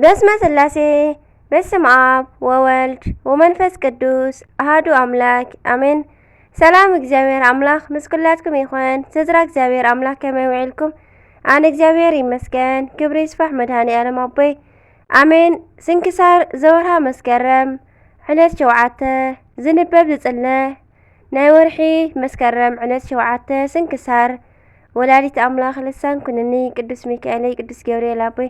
በስመ ስላሴ፣ በስመ ኣብ ወወልድ ወመንፈስ ቅዱስ ኣሃዱ ኣምላክ ኣሜን። ሰላም እግዚኣብሔር ኣምላክ ምስ ኩላትኩም ይኹን። ስድራ እግዚኣብሔር ኣምላክ ከመይ ውዒልኩም? ኣነ እግዚኣብሔር ይመስገን፣ ክብሪ ይስፋሕ መድሃኔ ኣለም ኣቦይ ኣሜን። ስንክሳር ዘወርሃ መስከረም ዕለት ሸውዓተ ዝንበብ ዝጽለ ናይ ወርሒ መስከረም ዕለት ሸውዓተ ስንክሳር ወላዲት ኣምላኽ ልሳን ኩንኒ ቅዱስ ሚካኤለይ ቅዱስ ገብርኤል ኣቦይ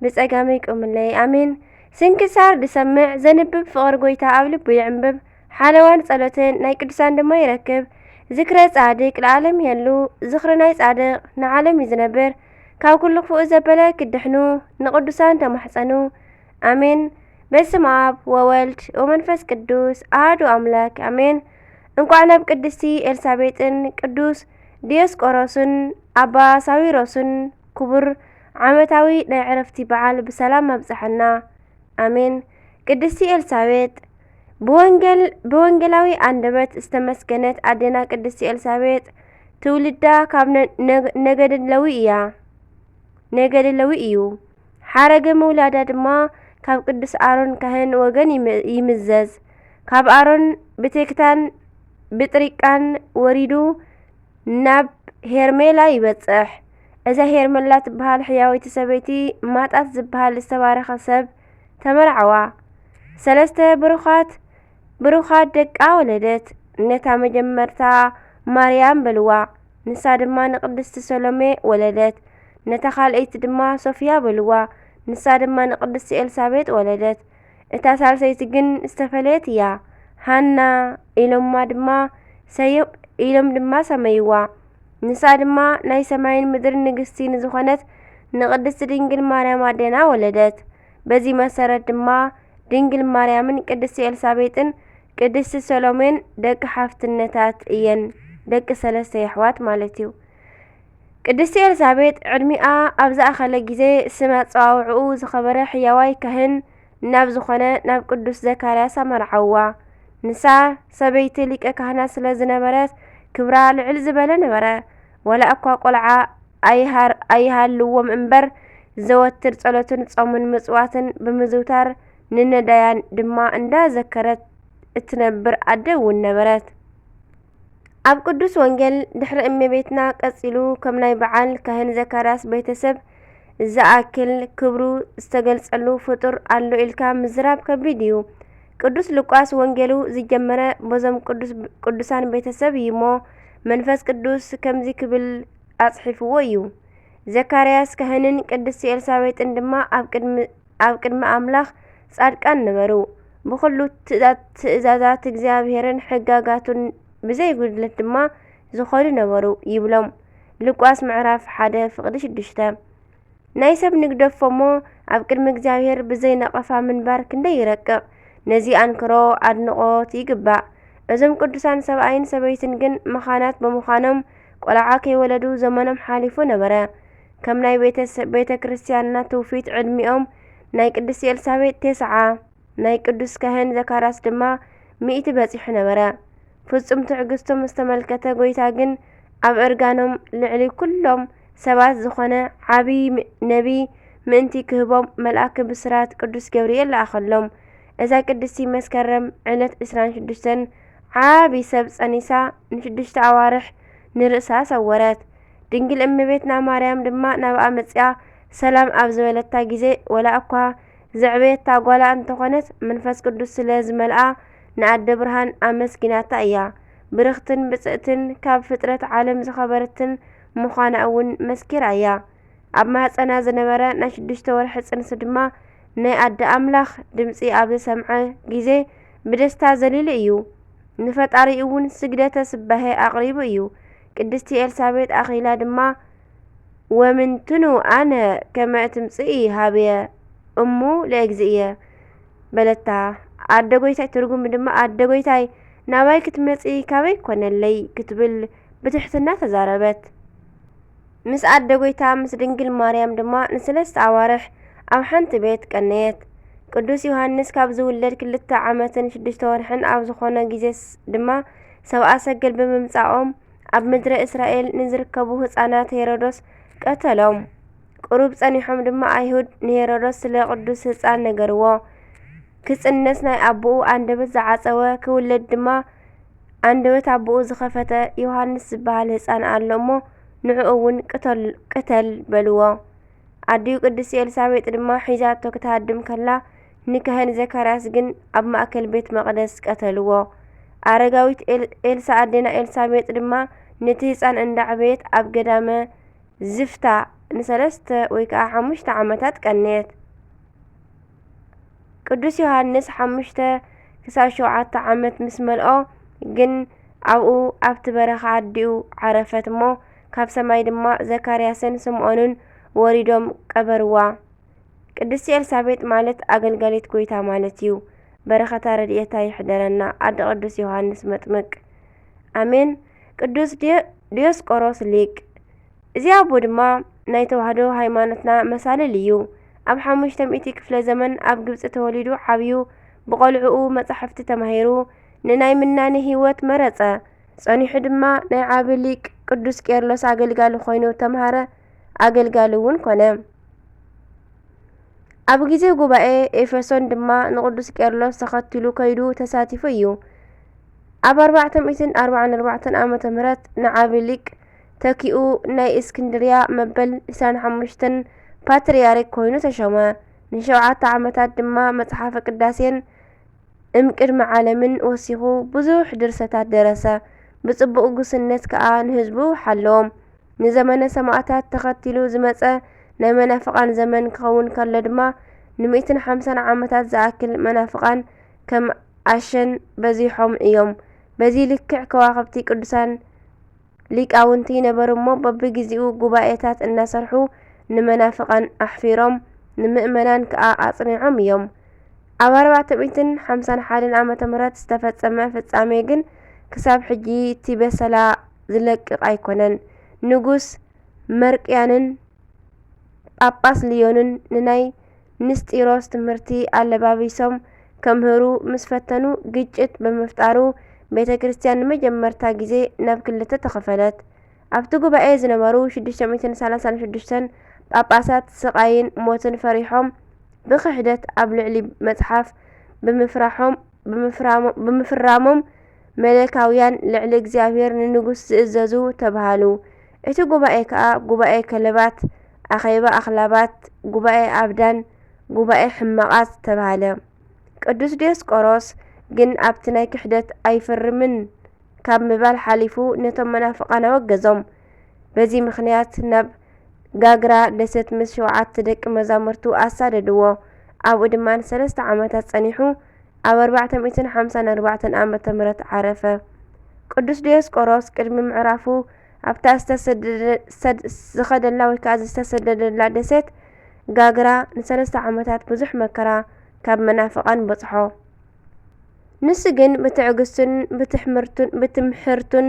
ብጸጋመይ ቁምለይ ኣሜን። ስንክሳር ዝሰምዕ ዘንብብ ፍቕሪ ጎይታ ኣብ ልቡ ይዕንብብ። ሓለዋን ጸሎትን ናይ ቅዱሳን ድማ ይረክብ። ዝክረ ጻድቅ ለዓለም ይሄሉ። ዝኽሪ ናይ ጻድቅ ንዓለም እዩ ዝነብር። ካብ ኩሉ ክፉእ ዘበለ ክድሕኑ ንቅዱሳን ተማሕጸኑ። ኣሜን። በስመ ኣብ ወወልድ ወመንፈስ ቅዱስ ኣሃዱ ኣምላክ ኣሜን። እንቋዕ ናብ ቅድስቲ ኤልሳቤጥን ቅዱስ ዲዮስቆሮስን ኣባ ሳዊሮስን ክቡር ዓመታዊ ናይ ዕረፍቲ በዓል ብሰላም ኣብጽሐና። ኣሜን። ቅድስቲ ኤልሳቤጥ ብወንጌል ብወንጌላዊ ኣንደበት ዝተመስገነት ኣዴና ቅድስቲ ኤልሳቤጥ ትውልዳ ካብ ነ- ነገ- ነገደ ለዊ እያ። ነገደ ለዊ እዩ። ሓረገ ምውላዳ ድማ ካብ ቅዱስ ኣሮን ካህን ወገን ይም- ይምዘዝ። ካብ ኣሮን ብቴክታን ብጥሪቃን ወሪዱ ናብ ሄርሜላ ይበጽሕ። እዛ ሄርሜላ ትበሃል ሕያወይቲ ሰበይቲ ማጣት ዝበሃል ዝተባረኸ ሰብ ተመርዓዋ። ሰለስተ ብሩኻት ብሩኻት ደቃ ወለደት። ነታ መጀመርታ ማርያም በልዋ፣ ንሳ ድማ ንቅድስቲ ሰሎሜ ወለደት። ነታ ካልኣይቲ ድማ ሶፍያ በልዋ፣ ንሳ ድማ ንቅድስቲ ኤልሳቤጥ ወለደት። እታ ሳልሰይቲ ግን ዝተፈለየት እያ። ሃና ኢሎማ ድማ ሰየ- ኢሎም ድማ ሰመይዋ። ንሳ ድማ ናይ ሰማይን ምድርን ንግስቲ ንዝኾነት ንቅድስቲ ድንግል ማርያም ኣዴና ወለደት። በዚ መሰረት ድማ ድንግል ማርያምን ቅድስቲ ኤልሳቤጥን ቅድስቲ ሰሎሜን ደቂ ሓፍትነታት እየን። ደቂ ሰለስተ የሕዋት ማለት እዩ። ቅድስቲ ኤልሳቤጥ ዕድሚኣ ኣብ ዝኣኸለ ግዜ ስም ኣጸዋውዕኡ ዝኸበረ ሕያዋይ ካህን ናብ ዝኾነ ናብ ቅዱስ ዘካርያስ ኣመርዓውዋ። ንሳ ሰበይቲ ሊቀ ካህናት ስለ ዝነበረት ክብራ ልዕል ዝበለ ነበረ። ዋላ እኳ ቆልዓ ኣይሃር ኣይሃልዎም እምበር ዘወትር ጸሎትን ጾምን ምጽዋትን ብምዝውታር ንነዳያን ድማ እንዳዘከረት እትነብር ኣደ እውን ነበረት። ኣብ ቅዱስ ወንጌል ድሕሪ እመቤትና ቀጺሉ ከም ናይ በዓል ካህን ዘካርያስ ቤተሰብ ዝኣክል ክብሩ ዝተገልጸሉ ፍጡር ኣሎ ኢልካ ምዝራብ ከቢድ እዩ። ቅዱስ ሉቃስ ወንጌሉ ዝጀመረ በዞም ቅዱስ ቅዱሳን ቤተሰብ እዩ እሞ መንፈስ ቅዱስ ከምዚ ክብል ኣጽሒፍዎ እዩ። ዘካርያስ ካህንን ቅድስቲ ኤልሳቤጥን ድማ ኣብ ቅድሚ ኣብ ቅድሚ ኣምላኽ ጻድቃን ነበሩ። ብኹሉ ትእዛ- ትእዛዛት እግዚኣብሔርን ሕጋጋቱን ብዘይ ጉድለት ድማ ዝኾዱ ነበሩ ይብሎም። ሉቃስ ምዕራፍ ሓደ ፍቕዲ ሽዱሽተ። ናይ ሰብ ንግደፎ እሞ ኣብ ቅድሚ እግዚኣብሔር ብዘይ ነቐፋ ምንባር ክንደይ ይረቅቕ። ነዚ ኣንክሮ ኣድንቖት ይግባእ። እዞም ቅዱሳን ሰብኣይን ሰበይትን ግን መኻናት ብምዃኖም ቆልዓ ከይወለዱ ዘመኖም ሓሊፉ ነበረ። ከም ናይ ቤተ- ቤተ ክርስቲያንና ትውፊት ዕድሚኦም ናይ ቅድስቲ ኤልሳቤጥ ቴስዓ፣ ናይ ቅዱስ ካህን ዘካርያስ ድማ ሚእቲ በጺሑ ነበረ። ፍጹም ትዕግስቶም ዝተመልከተ ጐይታ ግን ኣብ እርጋኖም ልዕሊ ኩሎም ሰባት ዝኾነ ዓቢ ም- ነቢ ምእንቲ ክህቦም መልኣከ ብስራት ቅዱስ ገብርኤል ለኣኸሎም። እዛ ቅድስቲ መስከረም ዕለት ዕስራን ሽዱሽተን ዓቢ ሰብ ጸኒሳ ንሽዱሽተ ኣዋርሕ ንርእሳ ሰወረት። ድንግል እመቤትና ማርያም ድማ ናብኣ መጺኣ ሰላም ኣብ ዝበለታ ግዜ፣ ወላ እኳ ዘዕበየታ ጓላ እንተኾነት፣ መንፈስ ቅዱስ ስለ ዝመልኣ ንኣደ ብርሃን ኣመስጊናታ እያ። ብርኽትን ብጽእትን ካብ ፍጥረት ዓለም ዝኸበረትን ምዃና እውን መስኪራ እያ። ኣብ ማህጸና ዝነበረ ናይ ሽዱሽተ ወርሒ ጽንሲ ድማ ናይ ኣደ ኣምላኽ ድምጺ ኣብ ዝሰምዐ ግዜ ብደስታ ዘሊሉ እዩ። ንፈጣሪኡ እውን ስግደተ ስባሄ ኣቕሪቡ እዩ። ቅድስቲ ኤልሳቤጥ ኣኺላ ድማ፣ "ወምንትኑ ኣነ ከመ ትምጽኢ ሀብየ እሙ ለእግዚእየ?" በለታ። ኣደ ጐይታይ፣ ትርጉሙ ድማ፣ "ኣደ ጐይታይ፣ ናባይ ክትመጺ ካበይ ኮነለይ?" ክትብል ብትሕትና ተዛረበት። ምስ ኣደ ጐይታ ምስ ድንግል ማርያም ድማ ንሰለስተ ኣዋርሕ ኣብ ሓንቲ ቤት ቀነየት። ቅዱስ ዮሃንስ ካብ ዝውለድ ክልተ ዓመትን ሽዱሽተ ወርሕን ኣብ ዝኾነ ግዜስ ድማ ሰብኣ ሰገል ብምምጻኦም ኣብ ምድረ እስራኤል ንዝርከቡ ህጻናት ሄሮዶስ ቀተሎም። ቁሩብ ጸኒሖም ድማ ኣይሁድ ንሄሮዶስ ስለ ቅዱስ ህጻን ነገርዎ። ክጽነስ ናይ ኣቦኡ ኣንደበት ዝዓጸወ፣ ክውለድ ድማ ኣንደበት ኣቦኡ ዝኸፈተ ዮሃንስ ዝበሃል ህጻን ኣሎ እሞ፣ ንዕኡ እውን ቅተል፣ ቅተል በልዎ። ኣዲኡ ቅድስቲ ኤልሳቤጥ ድማ ሒዛቶ ክትሃድም ከላ፣ ንካህን ዘካርያስ ግን ኣብ ማእከል ቤት መቕደስ ቀተልዎ። ኣረጋዊት ኤል-፣ ኤልሳ ኣዴና ኤልሳቤጥ ድማ ነቲ ህጻን እንዳዕበየት ኣብ ገዳመ ዝፍታ ንሰለስተ ወይ ከኣ ሓሙሽተ ዓመታት ቀነየት። ቅዱስ ዮሃንስ ሓሙሽተ ክሳብ ሸውዓተ ዓመት ምስ መልኦ ግን ኣብኡ ኣብቲ በረኻ ኣዲኡ ዓረፈት እሞ፣ ካብ ሰማይ ድማ ዘካርያስን ስምዖንን ወሪዶም ቀበርዋ። ቅድስቲ ኤልሳቤጥ ማለት ኣገልጋሊት ጎይታ ማለት እዩ። በረኸታ ረድኤታ ይሕደረና ኣደ ቅዱስ ዮሃንስ መጥምቅ። ኣሜን። ቅዱስ ዲዮ-፣ ዲዮስቆሮስ ሊቅ። እዚ ኣቦ ድማ ናይ ተዋህዶ ሃይማኖትና መሳልል እዩ። ኣብ ሓሙሽተ ሚእቲ ክፍለ ዘመን ኣብ ግብጺ ተወሊዱ ዓብዩ፣ ብቆልዕኡ መጻሕፍቲ ተማሂሩ፣ ንናይ ምናኔ ህይወት መረጸ። ጸኒሑ ድማ ናይ ዓቢ ሊቅ ቅዱስ ቄርሎስ ኣገልጋሊ ኮይኑ ተምሃረ፣ ኣገልጋሊ እውን ኮነ። ኣብ ግዜ ጉባኤ ኤፌሶን ድማ ንቅዱስ ቄርሎስ ተኸቲሉ ከይዱ ተሳቲፉ እዩ። ኣብ ኣርባዕተ ሚእትን ኣርባዓን ኣርባዕተን ዓመተ ምህረት ንዓቢ ሊቅ ተኪኡ ናይ እስክንድርያ መበል ዕስራን ሓሙሽተን ፓትርያርክ ኮይኑ ተሾመ። ንሸውዓተ ዓመታት ድማ መጽሓፈ ቅዳሴን እምቅድመ ዓለምን ወሲኹ ብዙሕ ድርሰታት ደረሰ። ብጽቡቕ ጉስነት ከኣ ንህዝቡ ሓለዎም። ንዘመነ ሰማእታት ተኸቲሉ ዝመጸ ናይ መናፍቓን ዘመን ክኸውን ከሎ ድማ፣ ንሚእትን ሓምሳን ዓመታት ዝኣክል መናፍቓን ከም ኣሸን በዚሖም እዮም። በዚ ልክዕ ከዋኽብቲ ቅዱሳን ሊቃውንቲ ነበሩ እሞ፣ በብግዜኡ ጉባኤታት እናሰርሑ ንመናፍቓን ኣሕፊሮም፣ ንምእመናን ከኣ ኣጽኒዖም እዮም። ኣብ ኣርባዕተ ሚእትን ሓምሳን ሓደን ዓመተ ምህረት ዝተፈጸመ ፍጻሜ ግን ክሳብ ሕጂ እቲ በሰላ ዝለቅቕ ኣይኮነን። ንጉስ መርቅያንን ጳጳስ ልዮንን ንናይ ንስጢሮስ ትምህርቲ ኣለባቢሶም ከምህሩ ምስ ፈተኑ፣ ግጭት ብምፍጣሩ፣ ቤተ ክርስቲያን ንመጀመርታ ግዜ ናብ ክልተ ተኸፈለት። ኣብቲ ጉባኤ ዝነበሩ ሽዱሽተ ሚእትን ሰላሳን ሽዱሽተን ጳጳሳት ስቓይን ሞትን ፈሪሖም፣ ብኽሕደት ኣብ ልዕሊ መጽሓፍ ብምፍራሖም፣ ብምፍራሞ-፣ ብምፍራሞም፣ መለካውያን ልዕሊ እግዚኣብሔር ንንጉስ ዝእዘዙ ተባሃሉ። እቲ ጉባኤ ከኣ ጉባኤ ከለባት፣ ኣኼባ ኣኽላባት፣ ጉባኤ ኣብዳን፣ ጉባኤ ሕማቓት ተባሃለ። ቅዱስ ዲዮስቆሮስ ግን ኣብቲ ናይ ክሕደት ኣይፍርምን ካብ ምባል ሓሊፉ ነቶም መናፍቓን ኣወገዞም። በዚ ምኽንያት ናብ ጋግራ ደሴት ምስ ሸውዓተ ደቂ መዛሙርቱ ኣሳደድዎ። ኣብኡ ድማ ንሰለስተ ዓመታት ጸኒሑ ኣብ ኣርባዕተ ሚእትን ሓምሳን ኣርባዕተን ዓመተ ምህረት ዓረፈ። ቅዱስ ዲዮስቆሮስ ቅድሚ ምዕራፉ ኣብታ ዝተሰደደ-፣ ሰድ-፣ ዝኸደላ ወይ ከኣ ዝተሰደደላ ደሴት ጋግራ ንሰለስተ ዓመታት ብዙሕ መከራ ካብ መናፍቓን በጽሖ። ንሱ ግን ብትዕግስቱን ብትሕምርቱን፣ ብትምሕርቱን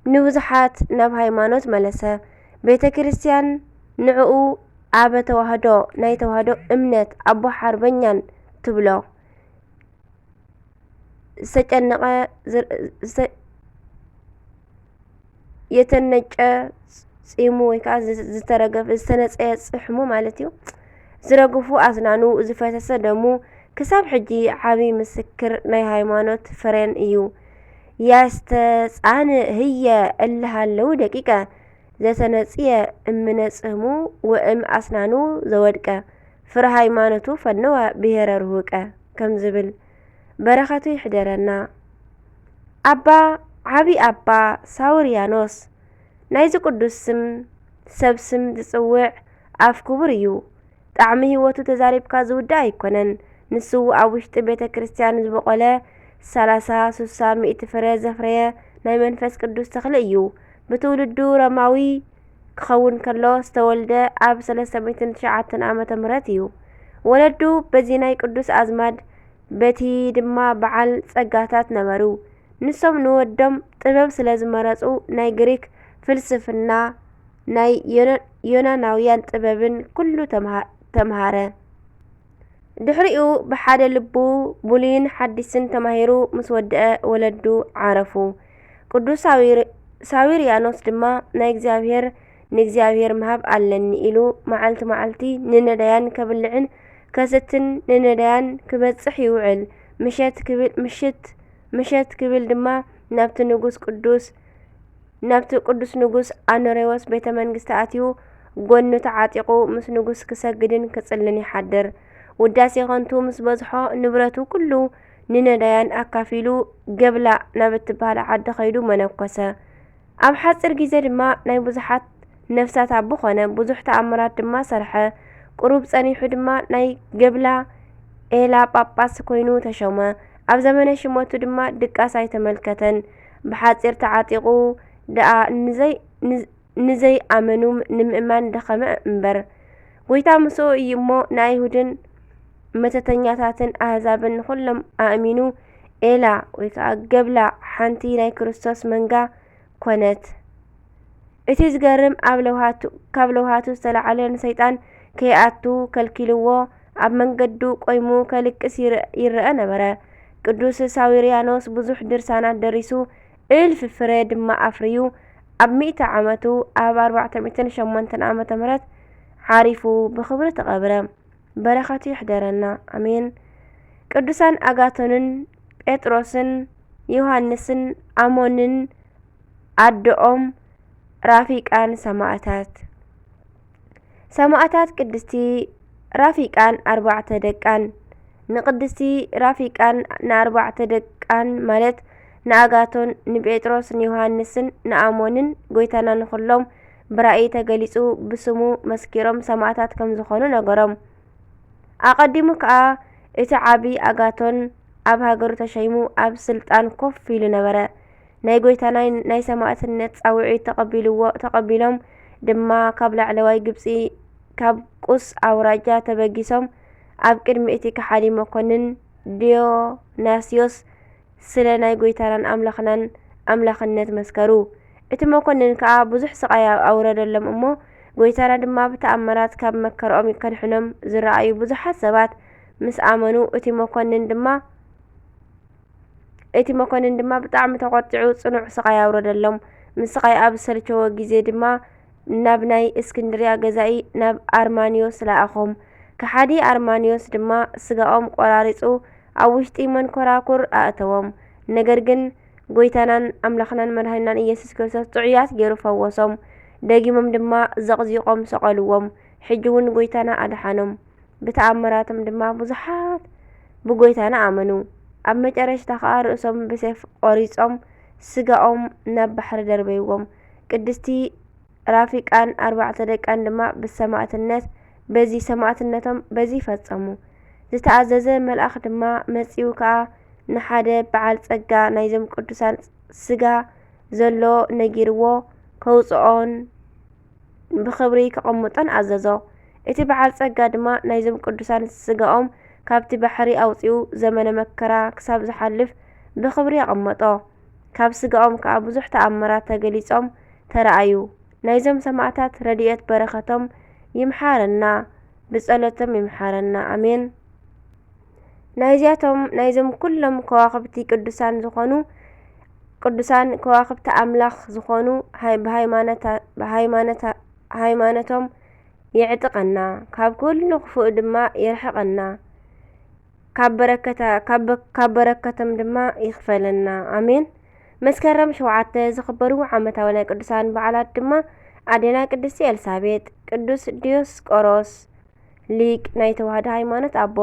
ንብዙሓት ናብ ሃይማኖት መለሰ። ቤተ ክርስቲያን ንዕኡ ኣበ ተዋህዶ፣ ናይ ተዋህዶ እምነት ኣቦ ሓርበኛን ትብሎ። ዝተጨነቐ፣ ዝር-፣ ዝተ-፣ የተነጨ ጺሙ ወይ ከኣ ዝ-፣ ዝተረገፈ፣ ዝተነጸየ ጽሕሙ ማለት እዩ። ዝረግፉ ኣስናኑ፣ ዝፈሰሰ ደሙ፣ ክሳብ ሕጂ ዓቢ ምስክር ናይ ሃይማኖት ፍሬን እዩ። ያስተጻንእ ህየ እለ ሃለዉ ደቂቀ፣ ዘተነጽየ እምነ ጽህሙ ወእም ኣስናኑ ዘወድቀ፣ ፍረ ሃይማኖቱ ፈነወ ብሄረ ርሁቀ ከም ዝብል በረኸቱ ይሕደረና። ኣባ፣ ዓቢ ኣባ ሳውርያኖስ ናይዚ ቅዱስ ስም፣ ሰብ ስም ዝጽውዕ ኣፍ ክቡር እዩ። ጣዕሚ ህይወቱ ተዛሪብካ ዝውዳእ ኣይኮነን። ንሱ ኣብ ውሽጢ ቤተ ክርስቲያን ዝበቖለ ሰላሳ፣ ስሳ፣ ሚእቲ ፍረ ዘፍረየ ናይ መንፈስ ቅዱስ ተኽሊ እዩ። ብትውልዱ ሮማዊ ክኸውን ከሎ ዝተወልደ ኣብ ሰለስተ ሚእትን ትሽዓተን ዓመተ ምህረት እዩ። ወለዱ በዚ ናይ ቅዱስ ኣዝማድ በቲ ድማ በዓል ጸጋታት ነበሩ። ንሶም ንወዶም ጥበብ ስለ ዝመረጹ ናይ ግሪክ ፍልስፍና ናይ ዮና-፣ ዮናናውያን ጥበብን ኩሉ ተምሃ-፣ ተምሃረ። ድሕሪኡ ብሓደ ልቡ ብሉይን ሓዲስን ተማሂሩ ምስ ወድአ ወለዱ ዓረፉ። ቅዱስ ሳዊር-፣ ሳዊርያኖስ ድማ ናይ እግዚኣብሔር ንእግዚኣብሔር ምሃብ ኣለኒ ኢሉ መዓልቲ መዓልቲ ንነዳያን ከብልዕን ከሰትን ንነዳያን ክበጽሕ ይውዕል። ምሸት ክብል፣ ምሽት፣ ምሸት ክብል ድማ ናብቲ ንጉስ ቅዱስ፣ ናብቲ ቅዱስ ንጉስ ኣኖሬዎስ ቤተ መንግስቲ ኣትዩ ጎኑ ተዓጢቑ ምስ ንጉስ ክሰግድን ክጽልን ይሓድር። ውዳሴ ከንቱ ምስ በዝሖ ንብረቱ ኩሉ ንነዳያን ኣካፊሉ ገብላ ናብ እትበሃል ዓዲ ከይዱ መነኮሰ። ኣብ ሓጺር ግዜ ድማ ናይ ብዙሓት ነፍሳት ኣቦ ኾነ፣ ብዙሕ ተኣምራት ድማ ሰርሐ። ቁሩብ ጸኒሑ ድማ ናይ ገብላ ኤላ ጳጳስ ኮይኑ ተሾመ። ኣብ ዘመነ ሽመቱ ድማ ድቃስ ኣይተመልከተን። ብሓጺር ተዓጢቑ ደኣ ንዘይ-፣ ንዝ-፣ ንዘይኣመኑ ንምእማን ደኸመ እምበር። ጐይታ ምስኡ እዩ እሞ ንኣይሁድን መተተኛታትን ኣህዛብን ንኹሎም ኣእሚኑ ኤላ ወይ ከኣ ገብላ ሓንቲ ናይ ክርስቶስ መንጋ ኮነት። እቲ ዝገርም ኣብ ለውሃቱ፣ ካብ ለውሃቱ ዝተላዕለ ንሰይጣን ከይኣቱ ከልኪልዎ ኣብ መንገዱ ቆይሙ ከልቅስ ይር-፣ ይረአ ነበረ። ቅዱስ ሳዊርያኖስ ብዙሕ ድርሳናት ደሪሱ እልፍ ፍረ ድማ ኣፍርዩ ኣብ ሚእቲ ዓመቱ ኣብ ኣርባዕተ ሚእትን ሸሞንተን ዓመተ ምህረት ዓሪፉ ብኽብሪ ተቐብረ። በረኸቱ ይሕደረና። ኣሜን። ቅዱሳን ኣጋቶንን ጴጥሮስን ዮሃንስን ኣሞንን ኣደኦም ራፊቃን ሰማእታት። ሰማእታት ቅድስቲ ራፊቃን ኣርባዕተ ደቃን። ንቅድስቲ ራፊቃን ንኣርባዕተ ደቃን ማለት ንኣጋቶን ንጴጥሮስ ንዮሃንስን ንኣሞንን ጐይታና ንኹሎም ብራእይ ተገሊጹ ብስሙ መስኪሮም ሰማእታት ከም ዝኾኑ ነገሮም። ኣቐዲሙ ከኣ እቲ ዓቢ ኣጋቶን ኣብ ሃገሩ ተሸይሙ ኣብ ስልጣን ኮፍ ኢሉ ነበረ። ናይ ጐይታና ናይ ሰማእትነት ጻውዒት ተቐቢልዎ-፣ ተቐቢሎም ድማ ካብ ላዕለዋይ ግብጺ ካብ ቁስ ኣውራጃ ተበጊሶም ኣብ ቅድሚ እቲ ከሓዲ መኮንን ዲዮናስዮስ ስለ ናይ ጐይታናን ኣምላኽናን ኣምላኽነት መስከሩ። እቲ መኮንን ከኣ ብዙሕ ስቓይ ኣውረደሎም እሞ፣ ጐይታና ድማ ብተኣምራት ካብ መከርኦም ከድሕኖም ዝረኣዩ ብዙሓት ሰባት ምስ ኣመኑ፣ እቲ መኮንን ድማ፣ እቲ መኮንን ድማ ብጣዕሚ ተቖጢዑ ጽኑዕ ስቓይ ኣውረደሎም። ምስቓይ ኣብ ዝሰልቸዎ ግዜ ድማ ናብ ናይ እስክንድርያ ገዛኢ ናብ ኣርማንዮስ ለኣኾም። ከሓዲ ኣርማንዮስ ድማ ስጋኦም ቈራሪጹ ኣብ ውሽጢ መንኮራኩር ኣእተዎም። ነገር ግን ጐይታናን ኣምላኽናን መድኃኒናን ኢየሱስ ክርስቶስ ጥዑያት ገይሩ ፈወሶም። ደጊሞም ድማ ዘቕዚቖም ሰቐልዎም። ሕጂ እውን ጐይታና ኣድሓኖም። ብተኣምራቶም ድማ ብዙሓት ብጐይታና ኣመኑ። ኣብ መጨረሽታ ኸኣ ርእሶም ብሴፍ ቖሪጾም ስጋኦም ናብ ባሕሪ ደርበይዎም። ቅድስቲ ራፊቃን ኣርባዕተ ደቃን ድማ ብሰማእትነት በዚ ሰማእትነቶም በዚ ፈጸሙ። ዝተኣዘዘ መልኣኽ ድማ መጺኡ ከኣ ንሓደ በዓል ጸጋ ናይዞም ቅዱሳን ስጋ ዘሎ ነጊርዎ ከውጽኦን ብኽብሪ ከቐምጦን ኣዘዞ። እቲ በዓል ጸጋ ድማ ናይዞም ቅዱሳን ስጋኦም ካብቲ ባሕሪ ኣውጺኡ ዘመነ መከራ ክሳብ ዝሓልፍ ብኽብሪ ኣቐመጦ። ካብ ስጋኦም ከኣ ብዙሕ ተኣምራት ተገሊጾም ተረኣዩ። ናይዞም ሰማእታት ረድኤት በረኸቶም ይምሓረና፣ ብጸሎቶም ይምሓረና። ኣሜን። ናይዚኣቶም ናይዞም ኩሎም ከዋኽብቲ ቅዱሳን ዝኾኑ፣ ቅዱሳን ከዋኽብቲ ኣምላኽ ዝኾኑ ሃይ-፣ ብሃይማኖታ-፣ ብሃይማኖታ-፣ ሃይማኖቶም የዕጥቀና፣ ካብ ኩሉ ክፉእ ድማ የርሕቐና፣ ካብ በረከታ-፣ ካብ በ-፣ ካብ በረከቶም ድማ ይኽፈለና። ኣሜን። መስከረም ሸውዓተ ዝኽበሩ ዓመታዊ ናይ ቅዱሳን በዓላት ድማ ኣዴና ቅድስቲ ኤልሳቤጥ፣ ቅዱስ ዲዮስቆሮስ ሊቅ ናይ ተዋህዶ ሃይማኖት ኣቦ፣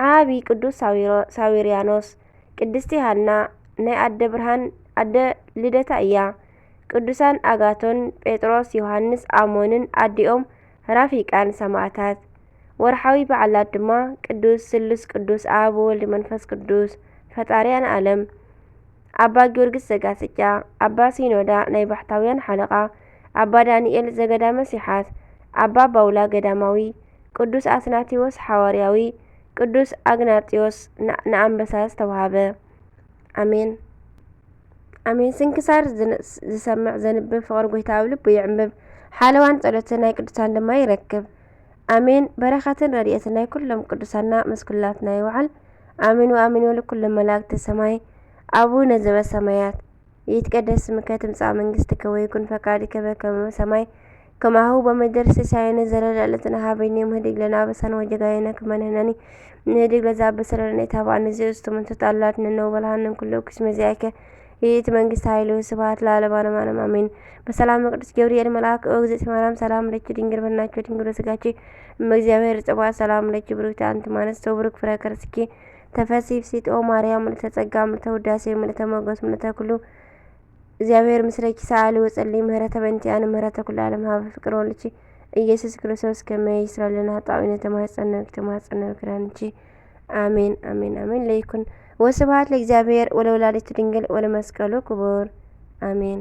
ዓቢ ቅዱስ ሳዊሮ-፣ ሳዊርያኖስ፣ ቅድስቲ ሃና ናይ ኣደ ብርሃን ኣደ ልደታ እያ። ቅዱሳን ኣጋቶን ጴጥሮስ፣ ዮሃንስ፣ ኣሞንን ኣዲኦም ራፊቃን ሰማእታት። ወርሓዊ በዓላት ድማ ቅዱስ ስሉስ ቅዱስ ኣብ ወልድ መንፈስ ቅዱስ ፈጣሪ ኣነ ኣለም። ኣባ ጊዮርጊስ ዘጋስጫ፣ ኣባ ሲኖዳ ናይ ባሕታውያን ሓለቓ፣ ኣባ ዳንኤል ዘገዳመ ሲሓት፣ ኣባ ባውላ ገዳማዊ፣ ቅዱስ ኣትናቴዎስ ሓዋርያዊ፣ ቅዱስ ኣግናጢዮስ ን-፣ ንኣንበሳ ዝተዋህበ። ኣሜን። ኣሜን። ስንክሳር ዝን-፣ ዝሰምዕ ዘንብብ ፍቕሪ ጐይታ ኣብ ልቡ ይዕምብብ። ሓለዋን ጸሎትን ናይ ቅዱሳን ድማ ይረክብ። ኣሜን። በረኸትን ረድኤትን ናይ ኩሎም ቅዱሳንና ምስ ኩላትና ይውዓል። ኣሜን ወኣሜን ወለኩሎም መላእክተ ሰማይ። ኣቡነ ዘበሰማያት ይትቀደስ ስምከ ትምጻእ መንግስትከ ወይኩን ፈቃድከ በከመ በሰማይ ከማሁ በምድር ሲሳየነ ዘለለ ዕለትነ ሀበነ፣ ዮም ህድግ ለነ አበሳነ ወጌጋየነ ከመ ንሕነኒ ንህድግ ለዘአበሰ ለነ፣ ኢታብአነ እግዚኦ ውስተ መንሱት አላ አድኅነነ ወበልዐነ እምኩሉ እኩይ፣ እስመ ዚአከ ይእቲ መንግስት ኃይል ወስብሐት ለዓለመ ዓለም አሜን። በሰላም ቅዱስ ገብርኤል መልአክ ኦ እግዝእቲ ማርያም ሰላም ለኪ ድንግል በድናኪ ወድንግል በስጋኪ እመ እግዚአብሔር ጸባኦት ሰላም ለኪ ብሩክቲ አንቲ ማንስት ወብሩክ ፍሬ ከርስኪ ተፈሲ ፍሲት ኦ ማርያም ምልዕተ ጸጋ ምልዕተ ውዳሴ ምልዕተ ሞገስ ምልዕተ ኩሉ እግዚአብሔር ምስለኪ ሰአሊ ወጸሊ ምህረተ በእንቲአነ ምህረተ ኩሉ ዓለም ሀበ ፍቅር ወልድኪ ኢየሱስ ክርስቶስ ከመ ይስረይ ለነ ኃጣውኢነ ተማጸነኪ ተማጸነኪ ኪዳንኪ አሜን አሜን አሜን። ለይኩን ወስብሐት ለእግዚአብሔር ወለወላዲቱ ድንግል ወለመስቀሉ ክቡር አሜን።